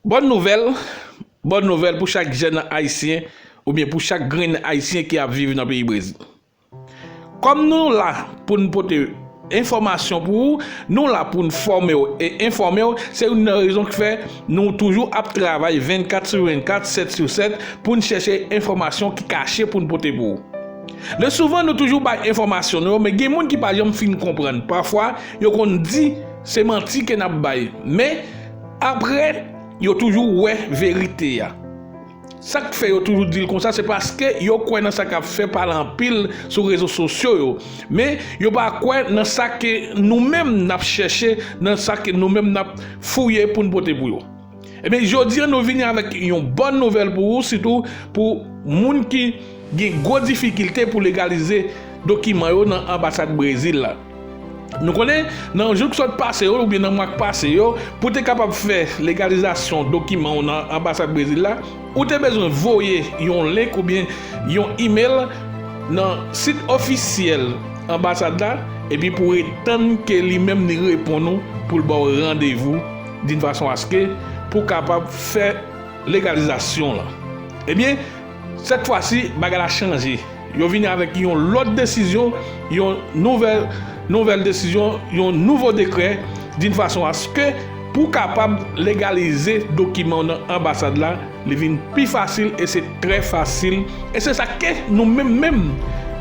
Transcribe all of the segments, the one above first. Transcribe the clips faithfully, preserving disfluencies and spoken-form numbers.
Bòn nouvèl, bòn nouvèl pou chak jèn ayisyen oubyen pou chak grenn ayisyen ki ap viv nan peyi Brezil. Kòm nou la pou n pote enfòmasyon pou ou, nou la pou n fòme w e enfòme w, se youn nan rezon ki fè nou toujou ap travay vennkat sou vennkat, sèt sou sèt, pou n chèche enfòmasyon ki kache pou n pote pou ou. Le souvan, nou toujou bay enfòmasyon nou yo, men gen moun ki pa janm fin konprann. Pafwa, yo konn di se manti ke n ap bay. Men, apre, yo toujou wè verite a. Sa k fè yo toujou di l konsa, se paske yo kwè nan sa k ap fè pale anpil sou rezo sosyo yo. Men, yo pa kwè nan sa ke nou menm n ap chèche, nan sa ke nou menm n ap fouye pou n pote pou yo. Ebyen, jodi a, nou vini avèk yon bòn nouvèl pou ou, sitou pou moun ki gen gwo difikilte pou legalize dokiman yo nan anbasad Brezil la. Nou konnen, nan jou k sot pase yo, oubyen nan mwa k pase yo, pou te kapab fè legalizasyon dokiman w nan anbasad Brezil la, ou te bezwen voye yon link oubyen yon email nan sit ofisyèl anbasad la, epi pou w ret tann ke li menm li reponn ou pou l ba w randevou d'une façon à ce que pou w kapab fè legalizasyon lan. Ebyen, sèt fwa si, bagay la chanje. Yo vini avèk yon lòt desizyon, yon nouvèl, nouvèl desizyon, yon nouvo dekrè, d'une façon à ce que pou w kapab legalize dokiman w nan anbasad la, li vin pi fasil e se trè fasil. E se sa ke nou menm menm,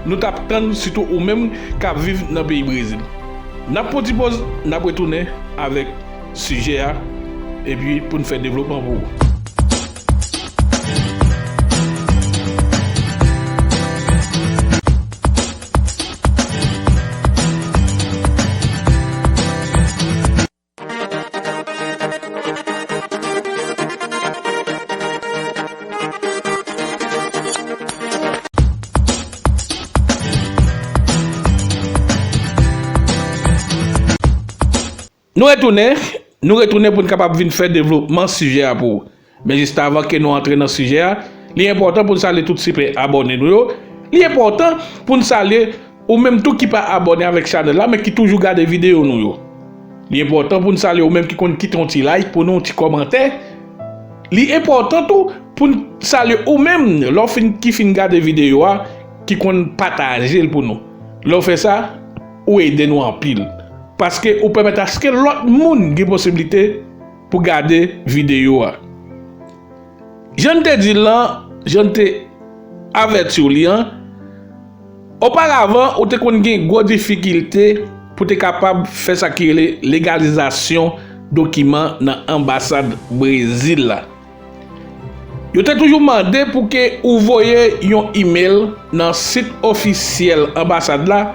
nou t ap tann, sitou ou menm k ap viv nan peyi Brezil. N ap pran ti poz, n ap retounen avèk sijè a, epi pou n fè devlopman pou ou. Nou retounen, nou retounen pou n kapab vin fè devlopman sijè a pou ou. Men jis avan ke nou antre nan sijè a, li enpòtan pou n salye tout sipè abòne nou yo. Li enpòtan pou n salye ou menm tou ki pa abòne avèk chanèl la, men ki toujou gade videyo nou yo. Li enpòtan pou n salye ou menm ki konn kite yon ti like pou nou, yon ti kòmantè. Li enpòtan tou pou n salye ou menm lè w fin, ki fin gade videyo a, ki konn pataje l pou nou. Lè w fè sa, ou ede nou anpil. Paske ou pèmèt aske lòt moun gen posiblite pou gade videyo a. Jan n te di l lan, jan n te avèti w li an, oparavan, ou te konn gen gwo difikilte pou te kapab fè sa ki rele legalizasyon dokiman nan anbasad Brezil la. Yo te toujou mande pou ke ou voye yon email nan sit ofisyèl anbasad la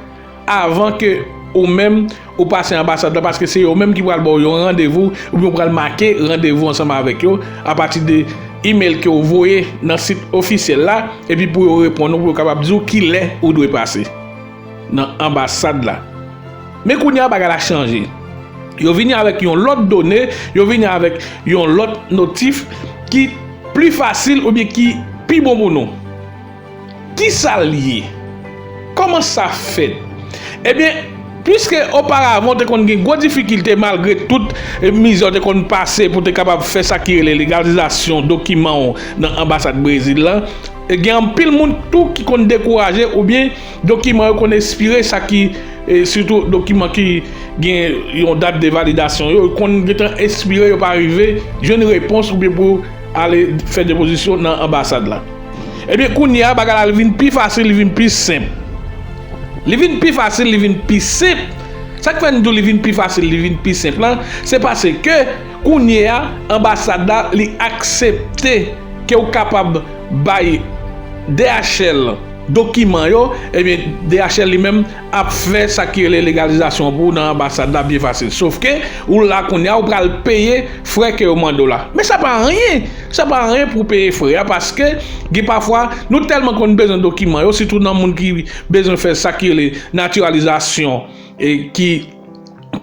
avan ke ou menm ou pase anbasad la, paske se yo menm ki pral ba w yon randevou, oubyen ou pral make randevou ansanm avèk yo apati de email ke ou voye nan sit ofisyèl la, epi pou yo reponn ou, pou yo kapab di w kilè ou dwe pase nan anbasad la. Men kounye a, bagay la chanje. Yo vini avèk yon lòt done, yo vini avèk yon lòt notif ki pli fasil oubyen ki pi bon pou nou. Kisa l ye? Kòman sa fèt? Ebyen, piske oparavan w te konn gen gwo difikilte malgre tout, e, mizè w te konn pase pou te kapab fè sa ki rele legalizasyon dokiman w nan anbasad Brezil lan, e gen anpil moun tou ki konn dekouraje oubyen dokiman yo konn ekspire, sa ki, e, sitou dokiman ki gen yon dat de validasyon yo, yo konn gentan ekspire, yo pa rive jwenn repons oubyen pou ale fè depozisyon nan anbasad la. Ebyen, kounye a, bagay la vin pi fasil, li vin pi senp. Li vin pi fasil, li vin pi senp. Sa k fè n di w li vin pi fasil, li vin pi senp lan, se paske kounye a, anbasad la, li aksepte ke w kapab bay D H L dokiman yo, ebyen, D H L li menm ap fè sa ki rele legalizasyon pou ou nan anbasad la byen fasil. Sofke, ou la kounye a, ou pral peye frè ke yo mande w la. Men sa pa anyen. Sa pa anyen pou w peye frè a, paske gen pafwa, nou tèlman konn bezwen dokiman yo, sitou nan moun ki bezwen fè sa ki rele natiralizasyon, e ki,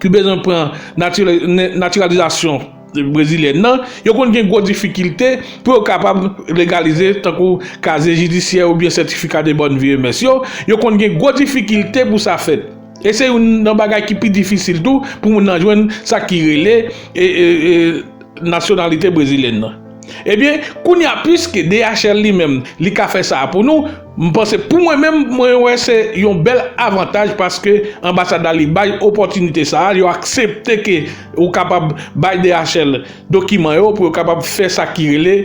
ki bezwen pran natira-, ne-, natiralizasyon brezilyèn nan, yo konn gen gwo difikilte pou yo kapab legalize, tankou kazye jidisyè oubyen sètifika de bòn vi, M S yo, yo konn gen gwo difikilte pou sa fèt. E se youn nan bagay ki pi difisil tou pou moun nan jwenn sa ki rele, e, e, e, nasyonalite brezilyèn nan. Ebyen, kounye a, piske D H L li menm, li ka fè sa a pou nou, m panse pou mwen menm, mwen wè se yon bèl avantaj paske anbasad la li bay opòtinite sa a, yo aksepte ke ou kapab bay D H L dokiman yo pou yo kapab fè sa ki rele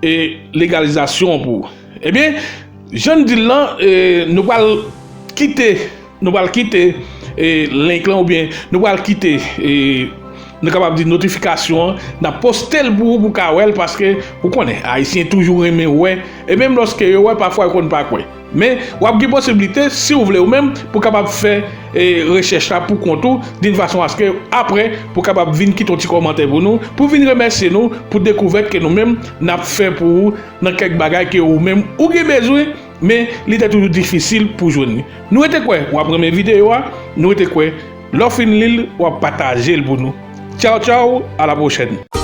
e legalizasyon pou ou. Ebyen, jan n di l lan, e, nou pral kite, nou pral kite e, link lan oubyen nou pral kite e, nou kapab di notifikasyon an, n ap poste l pou ou pou w ka wè l paske ou konnen, Ayisyen toujou renmen wè e menm lòske yo wè, pafwa yo konn pa kwè. Men w ap gen posiblite, si w vle ou menm, pou w kapab fè e, rechèch la pou kont ou, d'une façon à ce que apre pou w kapab vin kite yon ti kòmantè pou nou, pou vin remèsye nou pou dekouvèt ke nou menm n ap fè pou ou nan kèk bagay ke ou menm ou gen bezwen, men li te toujou difisil pou jwenn li. Nou rete kwè w ap renmen videyo a, nou rete kwè lè w fin li l, w ap pataje l pou nou. Tchaw, tchaw, à la prochaine.